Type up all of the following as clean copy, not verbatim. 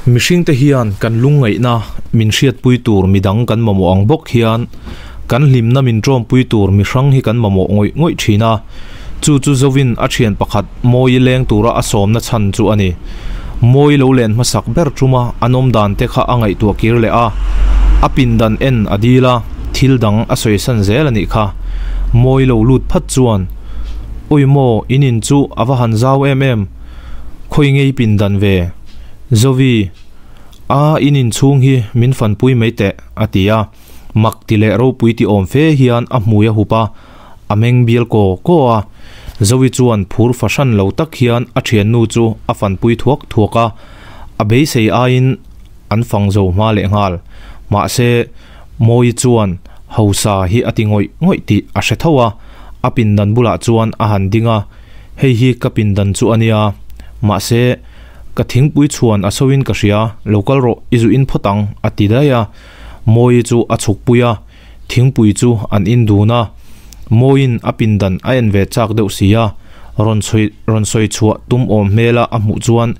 Mihringte hian kan lungngaihna min hriatpui tur midang kan mamawh ang bawk hian kan hlimna min ṭawmpui tur mihrang hi kan mamawh ngawih ngawih ṭhin a, chu chu Zovin a ṭhian pakhat Mawi leng tura a sawmna chhan chu a ni. Mawi lo len hmasak ber ṭuma an awm dan te kha a ngaihtuah kir leh a, a pindan en a dil a, thil dang a sawisan zel a nih kha. Mawi lo lut phat chuan, Awi maw, in in chu a va han zau em em, khawi ngei pindan ve? Zovi, A, in inchhung hi min fanpui mai teh, a ti a. Mak ti leh ropui ti awm fe hian a hmui a hup a, a meng bial kaw kaw a. Zovi chuan phur fahran lo tak hian a thiannu chu a fanpui thuak thuak a, a beisei aiin an fang zo hma leh nghal. Mahse, Mawi chuan hausa hi a ti ngawih ngawih tih a hre tho a, a pindan bulah chuan a han ding a, Hei hi ka pindan chu a nia, mahse, Ka thingpui chhuan a soin ka hria, lo kal rawh, i zuh in phawt ang, a ti daih a. Mawi chu a chhuk pui a, thingpui chu an in dun a. Mawiin a pindan a en ve chak deuh si a, rawn chhui rawn sawi chhuah tum awm hmela a hmuh chuan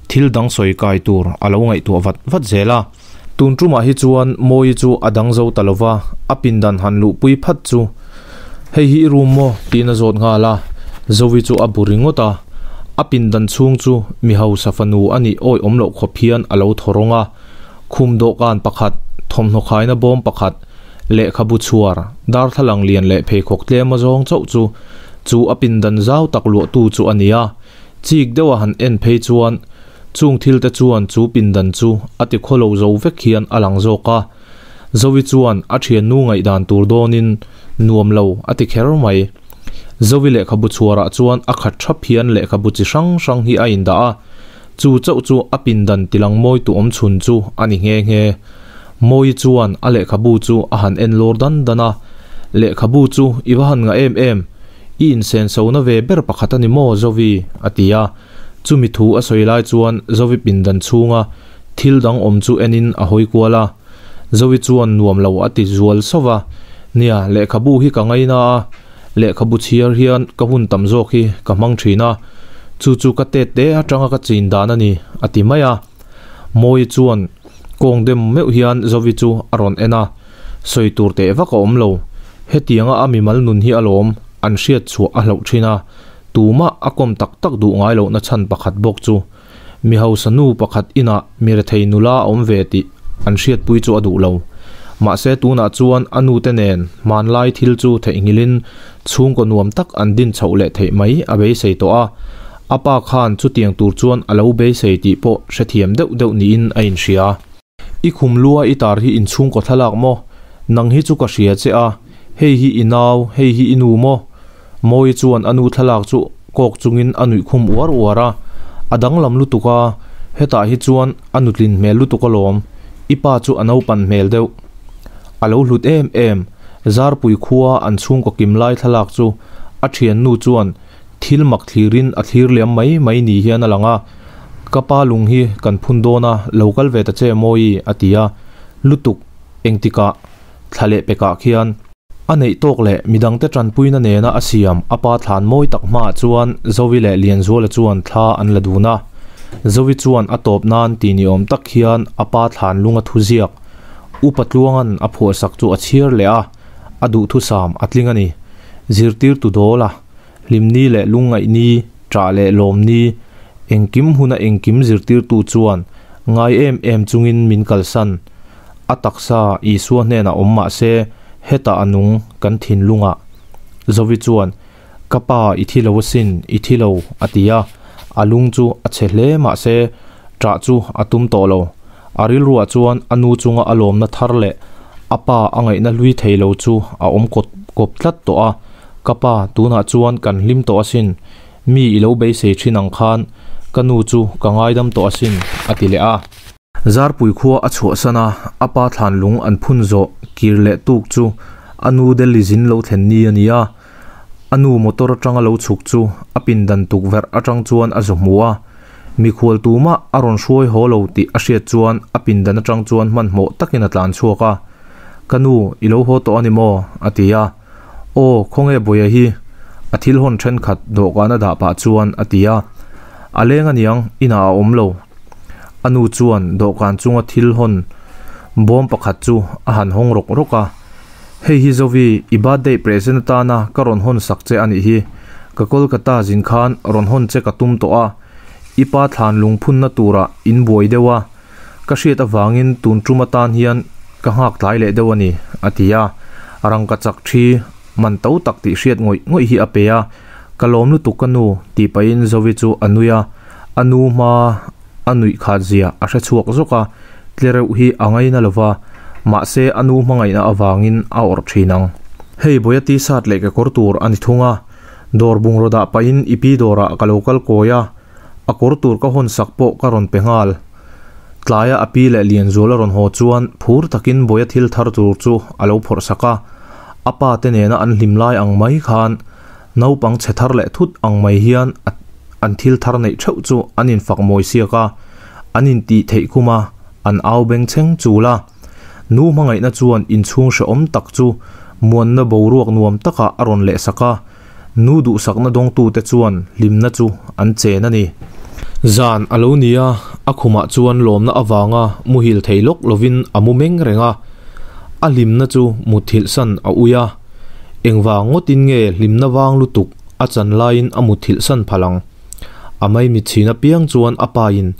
thil dang sawi kai tur a lo ngaihtuah vat vat zel a. Tun tumah hi chuan Mawi chu a dang zo ta lo va, a pindan han luhpui phat chu, Hei hi i room maw? tiin a zawt nghal a, Zovi chu a bu ringawt a. A pindan chhung chu mi hausa fanu a nih awi awm loh khawp hian a lo thaw rawng a. Khum dawhkan pakhat, thawmhnaw khaina bawm pakhat, lehkhabu chhuar, darthlalang lian leh pheikhawk tlem a zawng chauh chu chu a pindan zau tak luahtu chu a ni a. Chik deuha han en phei chuan Chung thil te chuan chu pindan chu a ti khawlo zo vek hian a lang zawk a. Zovi chuan a thiannu ngaihdan tur dawnin nuam lo a ti kher mai. Zovi lehkhabu chhuarah chuan a khat thap hian lehkhabu chi hrang hrang hi a indah a. Chu chauh chu a pindan tilang mawi tu awm chhun chu a ni nghe nghe. Mawi chuan a lehkhabu chu a han en lawr dan dan a. Lehkhabu chu i va han ngah em em, i insenso na ve ber pakhat a ni maw Zovi? a ti a. Chumi thu a sawi lai chuan Zovi pindan chhunga thil dang awm chu enin a hawi kual a. Zovi chuan nuam lo a ti zual sauh va, Nia, lehkhabu hi ka ngaina a, lehkhabu chhiar hian ka hun tam zawk hi ka hmang thin a, chu chu ka tet te atanga ka chin dan a ni, a ti mai a. Mawi chuan kawng dem meuh hian Zovi chu a rawn en a, Sawi tur teh vak a awm lo, hetianga a mimal nun hi alawm an hriat chhuah a hlauh thin a, Tumah a kawm tak tak duh ngai lohna chhan pakhat bawk chu mi hausa nu pakhat inah mi rethei nula a awm ve tih an hriatpui chu a duh lo. Mahse tunah chuan a nute nen hmanlai thil chu theihnghilhin chhungkaw nuam tak an din chhoh leh theih mai a beisei tawh a. A pa khan chutiang tur chuan a lo beisei tih pawh hrethiam deuh deuh niin a inhria. I khum lua i tar hi inchhungkaw thlalak maw? Nang hi chu ka hria che a, hei hi i nau, hei hi i nu maw? Mawi chuan a nu thlalak chu kawk chungin a nuih khum uar uar a, a danglam lutuk a, hetah hi chuan a nutlin hmel lutuk alawm, i pa chu a naupan hmel deuh. A lo hlut em em, Zarpui khua an chhungkaw kim lai thlalak chu a thiannu chuan Thil mak thlirin a thlir liam mai mai ni hian a lang a, Ka pa lung hi kan phun dawn a, lo kal ve ta che Mawi, a ti a, lutuk engtikah thla leh pekah khian. A neih tawk leh midangte tanpuina nena a siam a pa thlan mawi tak hmaah chuan Zovi leh Lianzuala chuan thla an la dun a. Zovi chuan a tawp nan ti ni awm tak hian a pa thlan lunga thu ziak Upa Tluanga'n a phuahsak chu a chhiar leh a, a duhthusam a tling a ni. Zirtirtu Dawla. Hlimni leh lungngaihni, ṭah leh lawmni, engkim huna engkim zirtirtu chuan ngai em em chungin min kalsan. A taksa Isua hnenah awm mah se, hetah a nung kan thinlungah. Zovi chuan, Ka pa, i thi lo asin, i thi lo, a ti a. A lung chu a chhe hle mah se, ṭah chu a tum tawh lo. A rilruah chuan a nu chunga a lawmna thar leh a pa a ngaihna hlui thei lo chu a awm kawp kawp tlat tawh a. Ka pa, tunah chuan kan hlim tawh asin. Mi i lo beisei thin ang khan ka nu chu ka ngaidam tawh asin, a ti leh a. Zarpui khua a chhuahsan a, a pa thlan lung an phun zawh kir leh tuk chu a nu Delhi zin lo thlen ni a ni a. A nu motor atanga lo chhuk chu a pindan tukverh atang chuan a zu hmu a. Mikhual tumah a rawn hruai haw lo tih a hriat chuan a pindan atang chuan hmanhmawh takin a tlan chhuak a. Ka nu, i lo haw tawh a ni maw? a ti a. Aw, khawnge Bawia hi? A thil hawn thenkhat dawhkan a dah pah chuan a ti a. A leng aniang, inah a awm lo. A nu chuan dawhkan chunga thil hawn bawm pakhat chu a han hawng rawk rawk a, Hei hi Zovi, i birthday present atana ka rawn hawn sak che a nih hi. Ka Kolkata zin khan rawn hawn che ka tum tawh a, i pa thlan lungphunna turah in buai deuh a, ka hriat avangin tun tum atan hian ka nghak tlai leh deuh a ni, a ti a. Rangkachak thi man to tak tih hriat ngawih ngawih hi a pe a, Ka lawm lutuk ka nu, tih pahin Zovi chu a nui a, a nu hma a nuih khat zia a hre chhuak zawk a, tlereuh hi a ngaina lo va, mahse a nu hmangaihna avangin a awrh thin ang. Hei Bawia t-shirt leh kekawr tur a ni thung a, dawr bungraw dah pahin i pi dawrah ka lo kal kawi a, a kawr tur ka hawn sak pawh ka rawn pe nghal. Tlaia a pi leh Lianzual a rawn haw chuan phur takin Bawia thil thar tur chu a lo phawrh sak a, a pa te nena an hlim lai ang mai khan Naupang chhe thar leh thut ang mai hian an thil thar neih theuh chu an infak mawi siak a, an intih theih khum a, an au beng chheng chul a. Nu hmangaihna chuan inchhung hrehawm tak chu muanna boruak nuam takah a rawn leh sak a, nu duhsakna dawngtute chuan hlimna chu an chen a ni. Zan a lo ni a, a khumah chuan lawmna avanga muhil thei lawk lovin a mu meng reng a, a hlimna chu mutthilh san a ui a. Engvang ngawtin nge hlimna vang lutuk a chan laiin a mutthilh san phal ang? A maimit chhin apiang chuan a pain,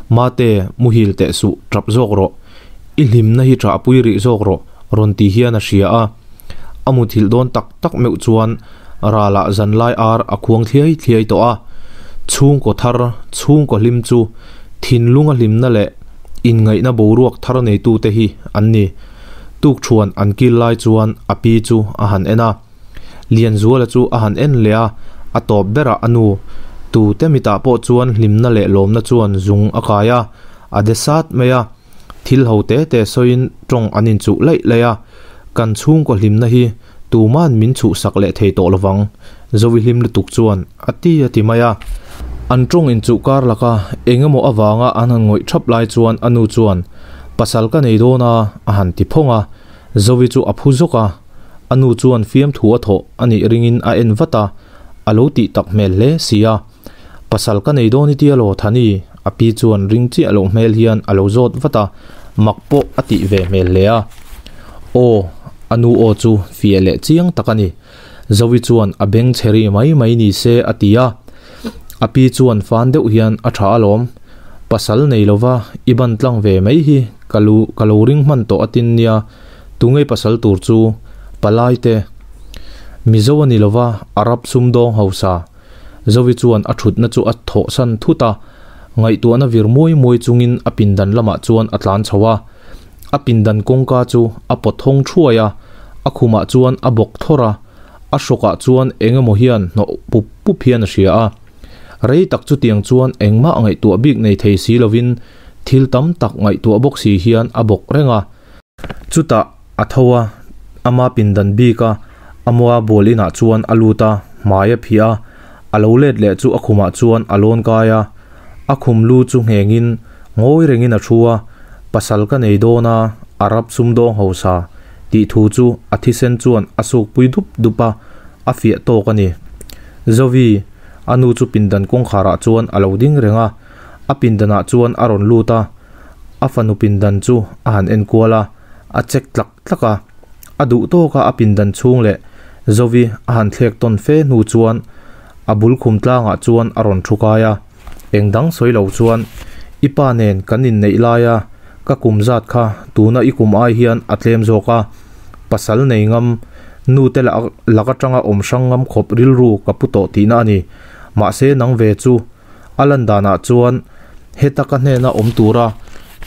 Mate, muhil teh suh, tap zawk rawh. I hlimna hi ṭahpui rih zawk rawh, rawn ti hian a hria a. A muthilh dawn tak tak meuh chuan ralah zanlai ar a khuang thliai thliai tawh a. Chhungkaw thar, chhungkaw hlim chu thinlunga hlimna leh inngaihna boruak thar neitute hi an ni. Tukṭhuan an kil lai chuan a pi chu a han en a. Lianzuala chu a han en leh a, a tawp berah a nu. Tute mitah pawh chuan hlimna leh lawmna chuan zung a kai a, a de sat mai a. Thil ho te te sawiin tawng an inchuh laih laih a, Kan chhungkaw hlimna hi tuma'n min chhuhsak leh thei tawh lovang, Zovi hlim lutuk chuan a ti a ti mai a. An tawng inchuh kar laka eng emaw avanga an han ngawih thap lai chuan a nu chuan, Pasal ka nei dawn a, a han ti phawng a. Zovi chu a phu zawk a, a nu chuan fiamthu a thawh a nih ringin a en vat a, a lo tih tak hmel hle si a. Pasal ka nei dawn i tia law Thani? A pi chuan ring chiah loh hmel hian a lo zawt vat a, mak pawh a tih ve hmel hle a. Aw, a nu aw chu fiah leh chiang tak a ni. Zovi chuan a beng chhe ri mai mai ni se a ti a. A pi chuan fan deuh hian a tha alawm. Pasal nei lova i ban tlang ve mai hi ka lu ka lo ring hman tawh atin nia, tungei pasal tur chu palai te. Mizo a ni lova Arab sumdawng hausa. Zovi chuan a thutna chu a thawhsan thut a, ngaihtuahna vir muai muai chungin a pindan lamah chuan a tlan chho a. A pindan kawngka chu a pawt hawng thuai a, a khumah chuan a bawk thawr a, a hrawkah chuan eng emaw hian hnawh pup pup hian a hria a. Rei tak chutiang chuan engmah ngaihtuah bik nei thei si lovin thil tam tak ngaihtuah bawk si hian a bawk reng a. Chutah a tho a, ama pindan bik a, Amua bual inah chuan a lut a, hmai a phih a, a lo let leh chu a khumah chuan a lawn kai a. A khum lu chu nghengin ngawi rengin a thu a, Pasal ka nei dawn a, Arab sumdawng hausa, tih thu chu a thisen chuan a sukpui dup dup a, a fiah tawk a ni. Zovi, a nu chu pindan kawngkharah chuan a lo ding reng a, a pindanah chuan a rawn lut a, a fanu pindan chu a han en kual a, a check tlak tlak a. A duh tawka a pindan chhung leh Zovi a han thlek tawn fe hnu chuan a bul khum tlangah chuan a rawn thu kai a, eng dang sawi lo chuan, I pa nen kan inneih laia ka kum zat kha tuna i kum ai hian a tlem zawk a, pasal nei ngam, nute lak atanga awm hrang ngam khawp rilru ka pu tawh tihna a ni. Mahse nang ve chu a lan danah chuan heta ka hnena awm tura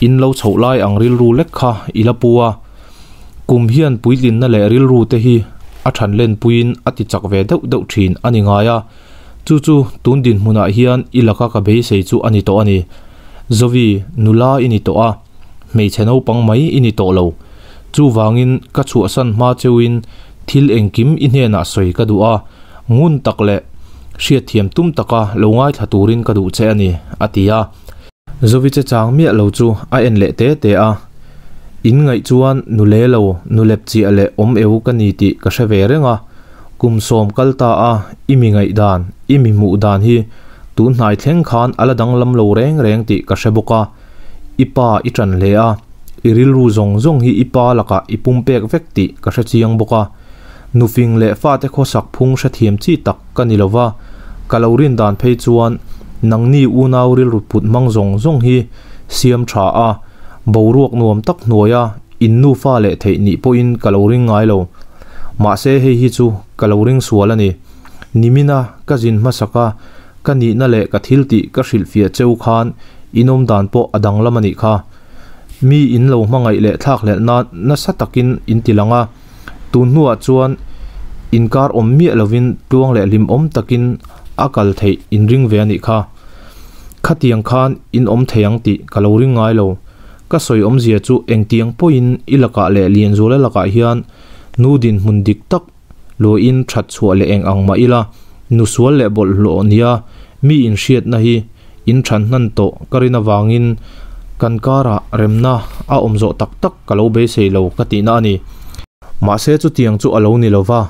in lo chhoh lai ang rilru lek kha i la pu a. Kum hian puitlinna leh rilru te hi a than len puiin a ti chak ve deuh deuh thin a ni ngai a, chu chu tun dinhmunah hian i laka ka beisei chu a ni tawh a ni. Zovi, nula i ni tawh a, hmeichhe naupang mai i ni tawh lo. Chuvangin ka chhuahsan hma cheuhin thil engkim i hnenah sawi ka duh a, ngun tak leh hriatthiam tum taka lo ngaithla turin ka duh che a ni, a ti a. Zovi che chang miah lo chu a en leh te te a, In ngaih chuan nu le lo, nu lep chiah leh awm eu ka ni tih ka hre ve reng a, kum sawm kal ta a i mi ngaih dan, i mi hmuh dan hi tun hnai thleng khan a la danglam lo reng reng tih ka hre bawk a, I pa i ṭan hle a, i rilru zawng zawng hi i pa lakah i pumpek vek tih ka hre chiang bawk a. Nufing leh fate khawsak phung hrethiam chi tak ka ni lo va, ka lo rin dan phei chuan nangni unau rilru put hmang zawng zawng hi siam tha a, boruak nuam tak hnuaia in nufa leh theih nih pawhin ka lo ring ngai lo. Mahse hei hi chu ka lo ring sual a ni. Nimina ka zin hmasak a, ka nihna leh ka thil tih ka hrilhfiah cheu khan in awm dan pawh a danglam a nih kha. Mi in lo hmangaih leh thlakhlelh nan nasa takin in ti lang a, tun hnuah chuan inkar awm miah lovin tluang leh hlimawm takin a kal theih in ring ve a nih kha. Khatiang khan in awm thei ang tih ka lo ring ngai lo. Ka sawi awmzia chu engtiang pawhin i lakah leh Lianzuala lakah hian nu dinhmun dik tak luahin that chhuah leh eng ang mah ila, nu sual leh bawlhhlawh nia mi inhriatna hi in than hnan tawh ka rin avangin kan karah remna a awm zawh tak tak ka lo beisei lo ka tihna a ni. Mahse chutiang chu a lo ni lova,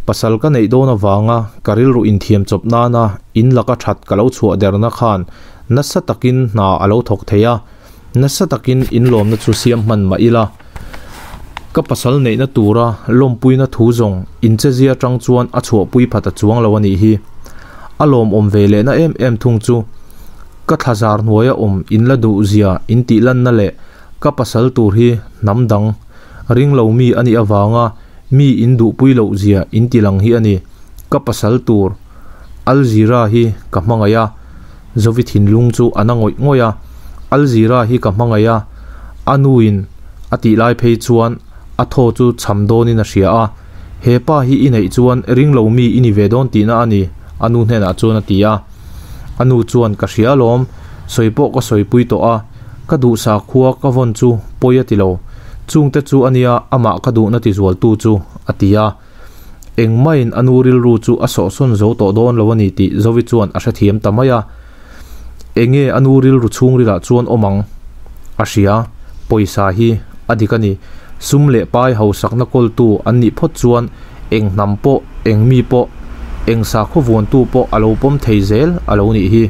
pasal ka neih dawn avanga ka rilru inthiam chawp nana in laka that ka lo chhuah derna khan nasa takin hna a lo thawk thei a, Nasa takin inlawmna chu siam hman mah ila, ka pasal neihna tura lawmpuina thu zawng inchezia atang chuan a chhuahpui phat a chuang lo a nih hi. A lawmawm ve lehna em em thung chu ka thlazar hnuaia awm inla duhzia intih lanna leh ka pasal tur hi hnam dang ring lo mi a nih avanga mi induhpui lohzia inti lang hi a ni. Ka pasal tur Alzira hi ka hmangaih a. Zovi thinlung chu a na ngawih ngawih a, Alzira hi ka hmangaih a, a nuin a tih lai phei chuan a thaw chu cham dawnin a hria a, He pa hi i neih chuan ring lo mi i ni ve dawn tihna a ni, a nu hnenah chuan a ti a. A nu chuan ka hria alawm, sawi pawh ka sawipui tawh a, ka duhsa khua ka vawn chu pawi a ti lo, chungte chu a nia amah ka duhna tizualtu chu, a ti a. Engmahin a nu rilru chu a sawhsawn zo tawh dawn lo a ni tih Zovi chuan a hrethiam ta mai a. Enge a nu rilru chhungrilah chuan awm ang? A hria, pawisa hi a dik a ni. Sum leh pai hausakna kawltu an nih phawt chuan eng hnam pawh, eng mi pawh, eng sakhaw vuantu pawh a lo pawm thei zel a lo nih hi.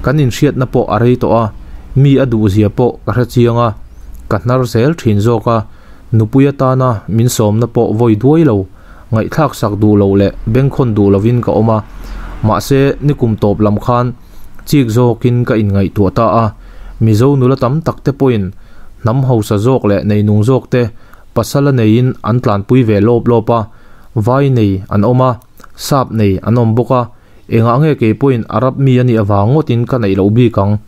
Kan inhriatna pawh a rei tawh a, mi a duhzia pawh ka hrechiang a, ka hnar zel thin zawk a. Nupui atana min sawmna pawh vawi duai lo, ngaihthlak sak duh loh leh bengkhawn duh lovin ka awm a. Mahse, nikum tawp lam khan chik zawkin ka inngaihtuah ta a. Mizo nula tam tak te pawhin hnam hausa zawk leh neinung zawk te pasala neiin an tlanpui ve lawp lawp a, vai nei an awm a, sap nei an awm bawk a, engah nge kei pawhin Arab mi a nih avang ngawtin ka neih loh bik ang?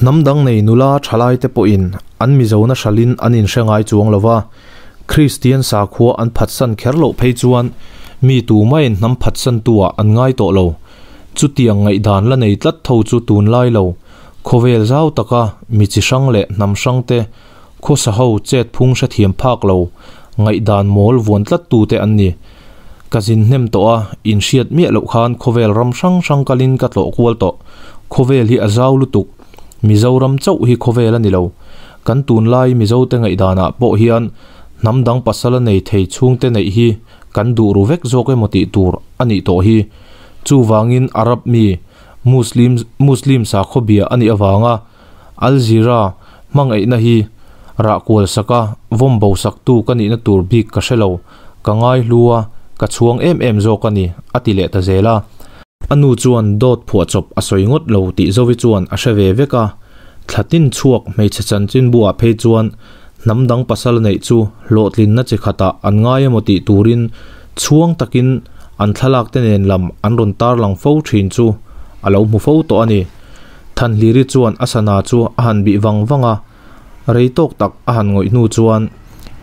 Hnam dang nei nula thalaite pawhin an Mizona hralhin an inhre ngai chuang lo va, Kristian sakhua an phatsan kher loh phei chuan mi tumaiin hnam phatsantuah an ngai tawh lo. Chutiang ngaihdan la nei tlat tho chu tunlai lo, khawvel zau taka mi chi hrang leh hnam hrangte khawsa ho chet phung hrethiam phak lo, ngaihdan mawl vuan tlattute an ni. Ka zin hnem tawh a, inhriat miah loh khan khawvel ram hrang hrang kalin ka tlawh kual tawh. Khawvel hi a zau lutuk. Mizoram chauh hi khawvel a ni lo. Kan tunlai Mizote ngaihdanah pawh hian hnam dang pasal a nei thei chhungte neih hi kan duh ru vek zawk emaw tih tur a nih tawh hi. Chuvangin Arab mi, Muslim, Muslim sakhaw bia a nih avanga Alzira hmangaihna hi rah kual saka vawm bo saktu ka nihna tur bik ka hre lo. Ka ngai hlu a, ka chhuang em em zawk a ni, a ti leh ta zel a. A nu chuan dawt phuahchawp a sawi ngawt lo tih Zovi chuan a hre ve vek a. Thla tin chhuak hmeichhe chanchinbuah phei chuan hnam dang pasal neih chu hlawhtlinna chi khatah an ngai emaw tih turin chhuang takin an thlalak te nen lam an rawn tarlang fo thin chu a lo hmu fo tawh a ni. Thanhliri chuan a sana chu a han bih vang vang a. Rei tawk tak a han ngawih hnu chuan,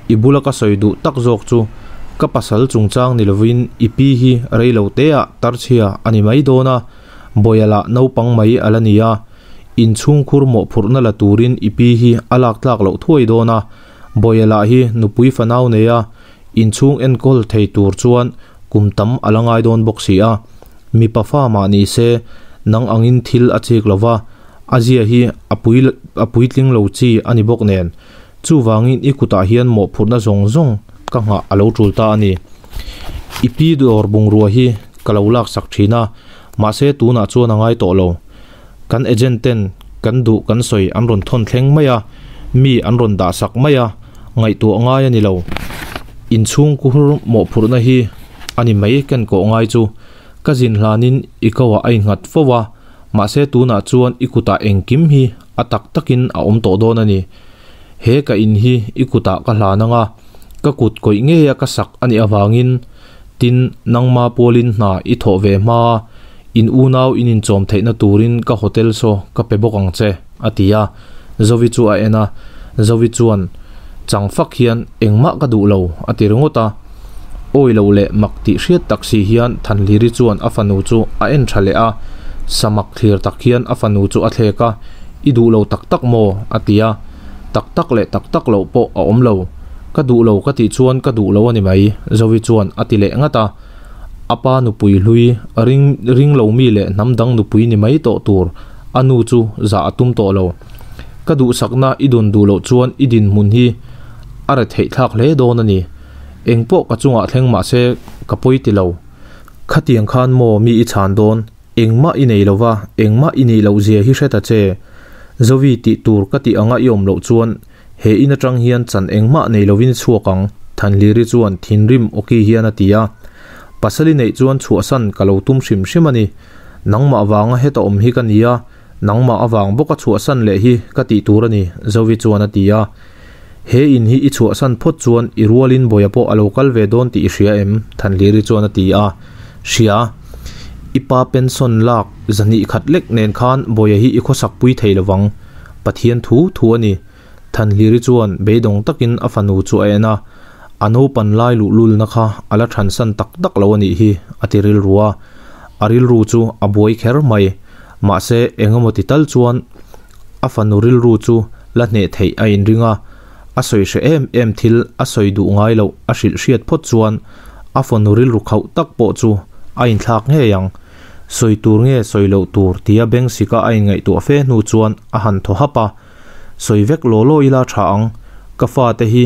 I bula ka sawi duh tak zawk chu ka pasal chungchang ni lovin i pi hi rei lo teah tarchhia a ni mai dawn a, Bawia lah naupang mai a la ni a, inchhungkhur mawhphurhna la turin i pi hi a lak tlak loh thuai dawn a, Bawia lah hi nupui fanau nei a, inchhung enkawl thei tur chuan kum tam a la ngai dawn bawk si a. Mipa fa mah ni se, nang angin thil a chik lo va, a zia hi a pui a puitling lo chi a ni bawk nen. Chuvangin i kutah hian mawhphurhna zawng zawng ka nghah a lo tul ta a ni. I pi dawr bungrua hi ka lo laksak thin a, mahse tunah chuan a ngai tawh lo. Kan agent ten. Kan duh kan sawi an rawn thawn thleng mai a, mi an rawn dah sak mai a, ngaihtuah ngai a ni lo. Inchhungkhur mawhphurhna hi a ni mai ken kawh ngai chu. Ka zin hlanin i ko ah a innghat fo a, mahse tunah chuan i kutah engkim hi a tak takin a awm tawh dawn a ni. He ka in hi i kutah ka hlan ang a, ka kut kawih ngeia ka sak a nih avangin, tin, nangma pualin hna i thawh ve hma a, in unau in inchawm theihna turin ka hotel saw ka pe bawk ang che, a ti a. Zovi chu a en a, Zovi chuan chang fak hian engmah ka duh lo, a ti ringawt a. Awi lo leh mak tih hriat tak si hian Thanhliri chuan a fanu chu a en tha leh a, samak thlir tak hian a fanu chu a thlek a, I duh lo tak tak maw? a ti a, Tak tak leh tak tak loh pawh a awm lo. Ka duh lo ka tih chuan ka duh lo a ni mai, Zovi chuan a ti leh ngat a. A pa nupui hlui, ring ring lo mi leh hnam dang nupui ni mai tawh tur a nu chu zah a tum tawh lo. Ka duhsakna i dun duh loh chuan i dinhmun hi a retheih thlak hle dawn a ni. Eng pawh ka chungah thleng mah se ka pawi ti lo. Khatiang khan maw mi i chhan dawn? Engmah i nei lo va, engmah i nih loh zia hi hre ta che. Zovi tih tur ka tih anga i awm loh chuan he in atang hian chan engmah nei lovin i chhuak ang, Thanhliri chuan thinrim awki hian a ti a. Pasal i neih chuan chhuahsan ka lo tum hrim hrim a ni. Nangmah vanga heta awm hi ka ni a, nangmah avang bawka chhuahsan leh hi ka tih tur a ni, Zovi chuan a ti a. He in hi i chhuahsan phawt chuan i rualin Bawia pawh a lo kal ve dawn tih i hria em? Thanhliri chuan a ti a. Hria. I pa pension lak zahnih khat lek nen khan Bawia hi i khawsak pui thei lovang. Pathian thu thu a ni. Thanhliri chuan beidawng takin a fanu chu a en a. A naupan lai luhlulna kha a la thansan tak tak lo a nih hi, a ti rilru a. A rilru chu a buai kher mai. Mahse, engemaw ti tal chuan a fanu rilru chu la hneh theih a inring a, a sawi hre em em thil a sawi duh ngai loh a hrilh hriat phawt chuan a fanu rilru khauh tak pawh chu a inthlak ngei ang. Sawi tur nge sawi loh tur tia beng sika a inngaihtuah fe hnu chuan a han thaw hap a, Sawi vek law law ila tha ang, ka fate hi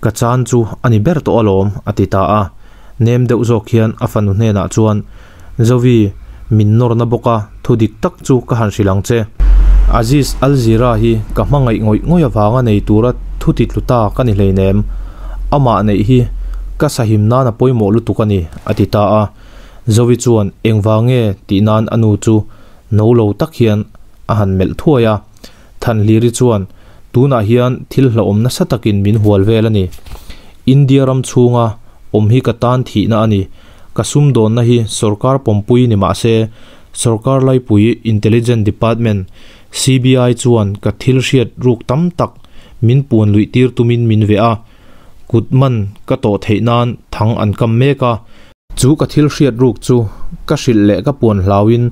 ka chan chu a ni ber tawh alawm, a ti ta a. Nem deuh zawk hian a fanu hnenah chuan, Zovi, min nawrna bawk a, thu dik tak chu ka han hrilh ang che. Aziz Alzira hi ka hmangaih ngawih ngawih avanga nei tura thu ti tlu ta ka ni hleinem. Amah neih hi ka sahim nan a pawimawh lutuk a ni, a ti ta a. Zovi chuan engvang nge tih nan a nu chu no lo tak hian a han melh thuai a. Thanhliri chuan, Tunah hian thil hlauhawm nasa takin min hual vel a ni. India ram chhunga awm hi ka tan thihna a ni. Ka sumdawnna hi sorkar pawmpui ni mah se, sorkar laipui Intelligence Department, CBI, chuan ka thil hriat ruk tam tak min puan luih tir tumin min veh a, kut man ka tawh theih nan thang an kam mek a. Chu ka thil hriat ruk chu ka hrilh leh ka puan hlauin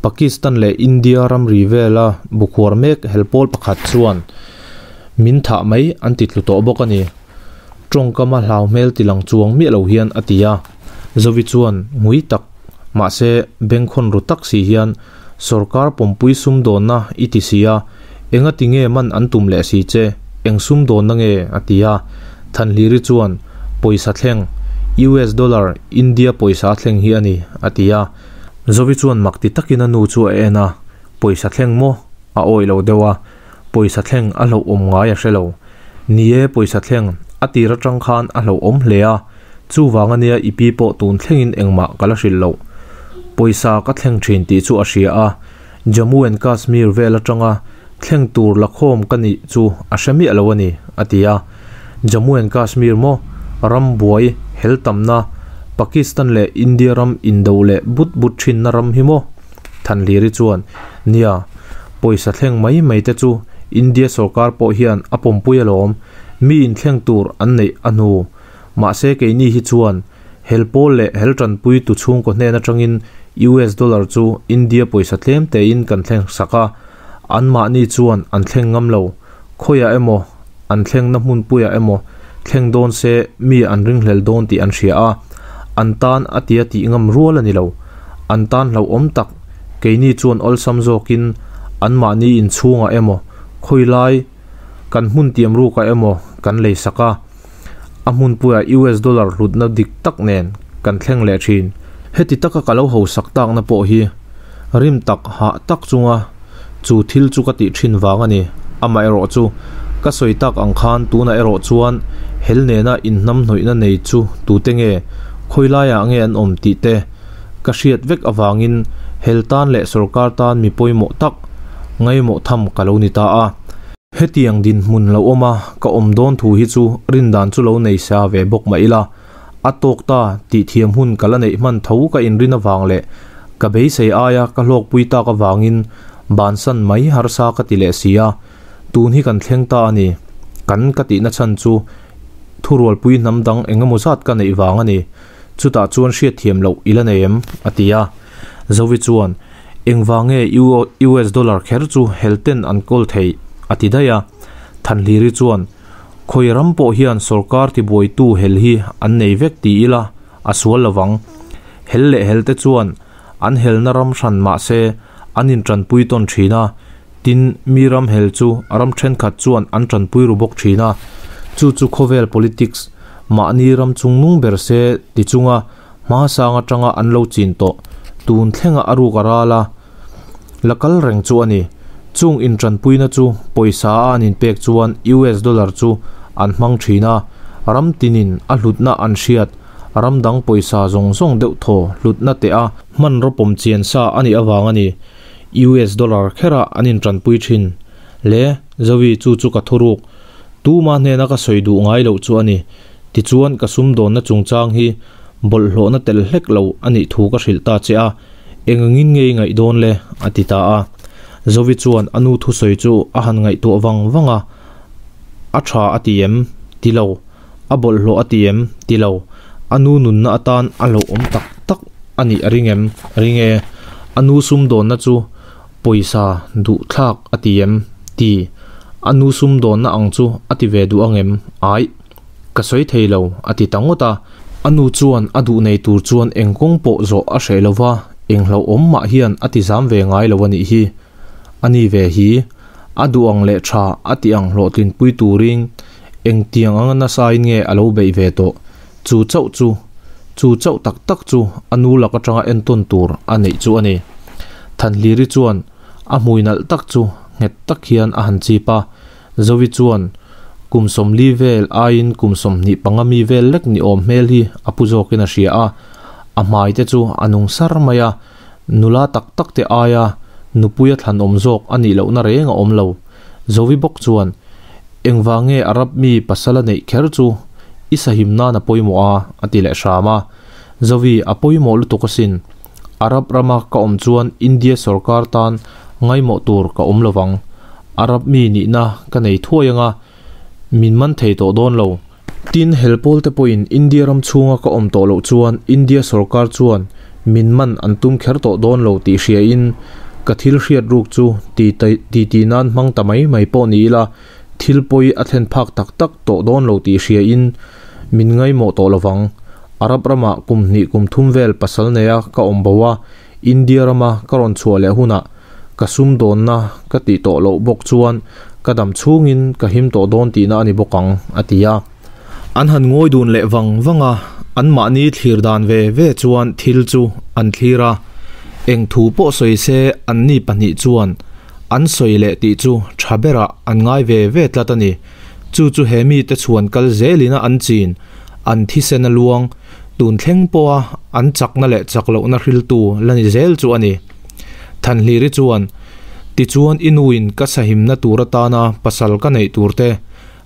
Pakistan leh India ramri vela bukhuar mek helpawl pakhat chuan min thah mai an ti tlu tawh bawk a ni. Tawngkama hlau hmel ti lang chuang miah lo hian a ti a. Zovi chuan ngui tak mahse bengkhawn ru tak si hian Sorkar pawmpui sumdawnna i ti si a, enga ti nge man an tum leh si che, eng sumdawnna nge? a ti a. Thanhliri chuan, Pawisa thleng, US dollar, India pawisa a thleng hi a ni, a ti a. Zovi chuan mak ti takin a nu chu a en a, Pawisa thleng maw? A awih lo deuh a, pawisa thleng a hlauhawm ngai a hre lo. Ni e, pawisa thleng, a tir atang khan a hlauhawm hle a, Chuvang ania i pi pawh tun thlengin engmah ka la hrilh loh. Pawisa ka thleng thin tih chu a hria a, Jammu and Kashmir vel atanga thleng tur lakhawm ka nih chu a hre miah lo a ni, a ti a. Jammu and Kashmir maw? Ram buai, hel tamna, Pakistan leh India ram indo leh but but thinna ram hi maw? Thanhliri chuan, Nia, pawisa thleng mai mai te chu India sorkar pawh hian a pawmpui alawm, mi inthleng tur an neih a hnu. Mahse keini hi chuan hel pawl leh hel tanpui tu chhungkaw hnen atangin US dollar chu India pawisa tlem tein kan thleng sak a, anmahni chuan an thleng ngam lo. Khawiah emaw an thlengna hmunpuiah emaw thleng dawn se mi an ringhlel dawn tih an hria a, an tan a tia tih ngam rual a ni lo. An tan hlauhawm tak keini chuan awlsam zawkin anmahni inchhungah emaw khawilai kan hmun tiam rukah emaw kan lei sak a. A hmunpuiah US dollar hlutna dik tak nen kan thleng leh thin. Heti taka ka lo hausak takna pawh hi rim tak hah tak chunga Chu thil chu ka tih thin vang a ni. Amaherawhchu, ka sawi tak ang khan tunah erawh chuan hel nena inhnamhnawihna nei chu tute nge, khawi laiah nge an awm tih te ka hriat vek avangin hel tan leh sorkar tan mi pawimawh tak ngaimawh tham ka lo ni ta a. Hetiang dinhmun lo awma ka awm dawn thu hi chu rindan chu lo nei sa ve bawk mah ila, a tawk ta tih thiam hun ka la neih hman tho ka inrin avang leh ka beisei aia ka hlawkpui tak avangin bansan mai harsa ka ti leh si a, tun hi kan thleng ta a ni. Kan ka tihna chhan chu thurualpui hnam dang eng emaw zat ka neih vang a ni. Chutah chuan hriatthiam loh i la nei em? a ti a. Zovi chuan, Engvang nge US dollar kher chu helten an kawl theih? a ti daih a. Thanhliri chuan, Khawi ram pawh hian sorkar tibuaitu hel hi an nei vek ti ila a sual lovang. Hel leh helte chuan an helna ram hran mah se an intanpui tawn thin a, tin mi ram hel chu ram thenkhat chuan an tanpui ru bawk thin a. Chu chu khawvel politics mahni ram chungnung ber se ti chunga hmasang atanga an lo chin tawh tun thlenga a ruk a ral a la kal reng chu a ni. Chung intanpuina chu pawisa a an inpek chuan US dollar chu an hmang thin a, ram tinin a hlutna an hriat ram dang pawisa zawng zawng deuh thaw hlutna teh a hmanraw pawm chian sa a nih avang a ni. US dollar khera an intanpui thin le Zoe chu chu ka thuruk tuma hnena ka sawi duh ngai loh chu a ni. Tichuan ka sumdawnna chungchang hi bawlhhlawhna tel hlek lo a nih thu ka hrilh ta che a, eng angin nge i ngaih dawn le? a ti ta a. Zovi chuan a nu thusawi chu a han ngaihtuah vang vang a, A tha a ti em? Ti lo. A bawlhhlawh a ti em? Ti lo. A nu nunna atan a hlauhawm tak tak a nih a ring em? Ring e. A nu sumdawnna chu pawisa duh thlak a ti em? Ti. A nu sumdawnna ang chu a ti ve duh ang em? Aih. Ka sawi thei lo, a ti ta ngawt a. A nu chuan a duh nei tur chuan eng kawng pawh zawh a hreh lo va, eng hlauhawm mah hian a ti zam ve ngai lo a nih hi. A ni ve hi, a duh ang leh tha a tih ang hlawhtlinpui turin engtiang anga nasain nge a lo beih ve tawh? Chu chauh chu, chu chauh tak tak chu a nu lak atanga entawn tur a neih chu a ni. Thanhliri chuan a hmui nalh tak chu nghet tak hian a han chip a, Zovi chuan kum 40 vel aiin kum 25 mi vel lek ni awm hmel hi a pu zawkin a hria a, a hmai te chu a nung sar mai a, nula tak tak te aia nupui a thlan awm zawk a nih lohna reng a awm lo. Zovi bawk chuan, Engvang nge Arab mi pasal a neih kher chu i sahim nan a pawimawh a? a ti leh hram a. Zovi, A pawimawh lutuk asin. Arab rama ka awm chuan India sorkar tan ngaimawh tur ka awm lovang. Arab mi nihna ka nei thuai anga min man thei tawh dawn lo. Tin, helpawl te pawhin India ram chhunga ka awm tawh loh chuan India sorkar chuan min man an tum kher tawh dawn lo tih hriain ka thil hriat ruk chu ti ti nan hmang ta mai mai pawh ni ila thil pawi a thlen phak tak tak tawh dawn lo tih hriain min ngaimawh tawh lovang. Arab ramah kum hnih kum thum vel pasal neia ka awm bo a, India rama ka rawn chhuah leh hunah ka sumdawnna ka tih tawh loh bawk chuan ka dam chhungin ka him tawh dawn tihna a ni bawk ang, a ti a. An han ngawi dun leh vang vang a, anmahni thlir dan ve ve chuan thil chu an thlir a. Eng thu pawh sawi se anni pahnih chuan an sawi leh tih chu tha berah an ngai ve ve tlat a ni. Chu chu he mite chhuan kal zelina an chin, an thisen a luang, tun thleng pawha an chakna leh chak lohna hriltu la ni zel chu a ni. Thanhliri chuan, Tichuan i nuin ka sahimna tur atana pasal ka neih tur te,